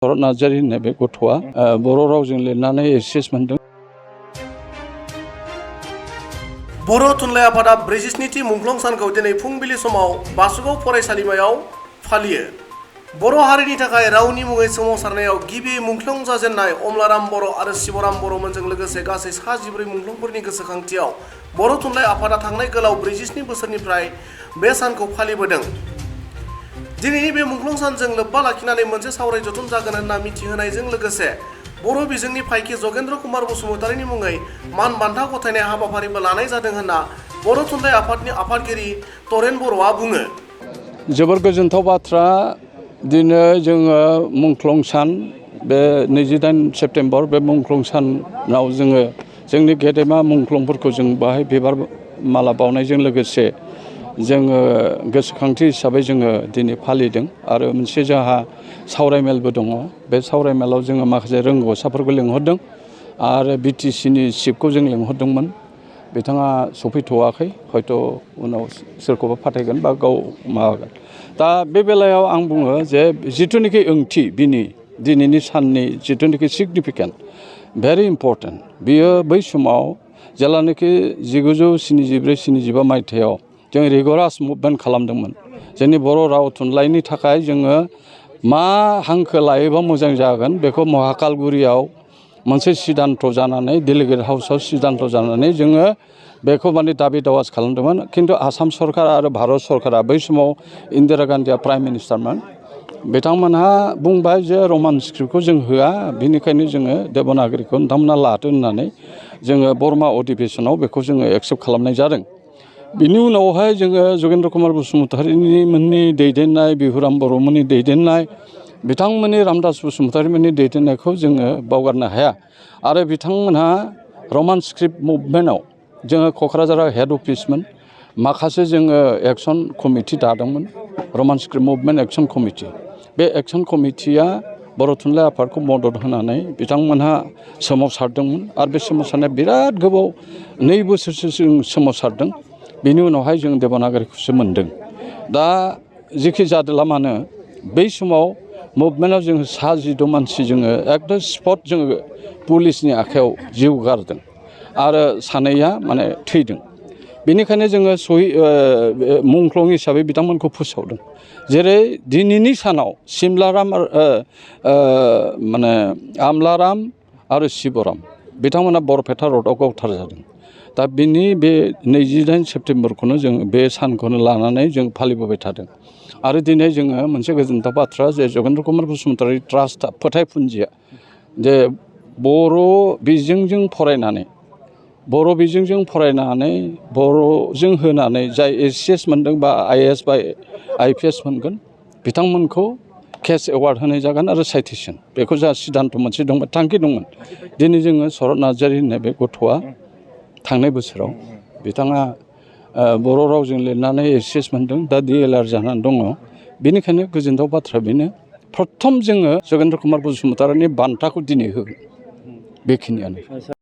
शरत नार्जारी होननाय बे गथ'आ बर' रावजों लिरनानै एचएस मोनदों। बर' थुनलाइ आफादा 47थि मुंख्लं सानखौ दिनै फुंबिलि समाव बासुगाव फरायसालिमायाव फालियो। बर' हारिनि थाखाय रावनि मुङै सोमावसारनायाव गिबि मुंख्लं जाजेननाय अमलाराम बर' आरो शिवराम बर'मोनजों लोगोसे गासै 14 मुंख्लंफोरनि गोसोखांथियाव बर' थुनलाइ आफादा थांनाय गोलाव 47 बोसोरनिफ्राय बे सानखौ फालिबोदों। दिनैनि बे मुंख्लं सानजों लोब्बा लाखिनानै मोनसे सावराय जथुम जागोन होनना मिथिहोनायजों लोगोसे बर' बिजोंनि फायखि जगेन्द्र कुमार बसुमतारीनि मुङै मान बान्था गथायनाय हाबाफारिबो लानाय जादों होनना बर' थुनलाइ आफादनि आफादगिरि तरेन बर'आ बुङो। जोबोर गोजोनथाव बाथ्रा। दिनै जोङो मुंख्लं सान बे 28 सेप्तेम्बर बे मुंख्लं सानाव जोङो जोंनि गेदेमा मुंख्लंफोरखौ जों बाहाय बिबार माला बावनायजों लोगोसे जोङो गोसोखांथि हिसाबै जोङो दिनै फालिदों। आरो मोनसे जोंहा सावरायमेलबो दङ। बे सावरायमेलाव जोङो माखासे रोंगौसाफोरखौ लिंहरदों आरो बिटिसिनि चिफखौ जों लिंहरदोंमोन। बिथाङा सफैथ'वाखै, हयथ' उनाव सोरखौबा फाथायगोन बा गाव माबागोन। दा बे बेलायाव आं बुङो जे जिथुनिखि ओंथि दिनैनि साननि जिथुनिखि सिगनिफिकेन्ट भेरि इम्परटेन्ट, बियो बै समाव जेब्लानोखि 1974-75 मायथाइयाव जों रिगरास मुभमेन्ट खालामदोंमोन। जोंनि बर' राव थुनलाइनि थाखाय जोङो मा हांखो लायोबा मोजां जागोन बेखौ महाकालगुरियाव मोनसे सिदान्थ जानानै डेलिगेट हाउसआव सिदान्थ जानानै जोङो बेखौ माने दाबि दावाज खालामदोंमोन। खिन्थु आसाम सरकार आरो भारत सरकारा बै समाव इन्दिरा गान्धीया प्राइम मिनिस्टारमोन। बिथांमोनहा बुंबाय जे रमान स्क्रिप्टखौ जों होआ, बिनिखायनो जोङो देबनागरिखौ नोंथांमोना लादो होननानै जोङो बर्मा अधिबेशनाव बेखौ जोङो एक्सेप्ट खालामनाय जादों। बिनि उनावहाय जोङो जगेन्द्र कुमार बसुमतारीनि मोननि दैदेननाय, बिहुराम बर'मोननि दैदेननाय, बिथांमोननि रामदास बसुमतारीमोननि दैदेननायखौ जोङो बावगारनो हाया। आरो बिथांमोनहा रमान स्क्रिप्ट मुभमेन्टआव जोङो क'क्राझाराव हेड अफिसमोन, माखासे जोङो एक्सन कमिटि दादोंमोन, रमान स्क्रिप्ट मुभमेन्ट एक्सन कमिटि। बे एक्सन कमिटिया बर' थुनलाइ आफादखौ मदद होनानै बिथांमोनहा सोमावसारदोंमोन। आरो बे सोमावसारनाया बिराद गोबाव 2 बोसोरसो जों सोमावसारदों। बिनि उनावहाय जों देबनागरिखौसो मोन्दों। दा जेखि जादोला मानो बै समाव मुभमेन्टआव जोङो 16 मानसि जोङो एकदम स्पट जोङो पुलिसनि आखायाव जिउ गारदों आरो 2 माने थैदों। बेनिखायनो जोङो मुंख्लं हिसाबै बिथांमोनखौ फोसावदों। जेरै दिनैनि सानाव माने आमलाराम आरो शिबराम बिथांमोना बरपेटा रडआव गावथार जादों। दा बिनि बे 28 सेप्तेम्बरखौनो जों बे सानखौनो लानानै जों फालिबोबाय थादों। आरो दिनै जोङो मोनसे गोजोनथाव बाथ्रा जे जगेन्द्र कुमार बसुमतारी ट्रास्टआ फोथायफुन्जिया जे बर' बिजोंजों फरायनानै बर'जों होनानै जाय एचएस मोनदों बा आइएएस बा आइपिएस मोनगोन बिथांमोनखौ केस एवार्ड होनाय जागोन आरो साइटेसन। बेखौ जोंहा सिद्धान्त मोनसे दंमोन, थांखि दंमोन। दिनै जोङो शरत नार्जारी होननाय बे गथ'आ थांनाय बोसोराव बिथाङा बर' रावजों लिरनानै एचएस मोनदों, दा DLR जानानै दङ। बेनिखायनो गोजोनथाव बाथ्रा बेनो, प्रथम जोङो जगेन्द्र कुमार बसुमतारीनि बान्थाखौ दिनै होगोन। बेखिनियानो।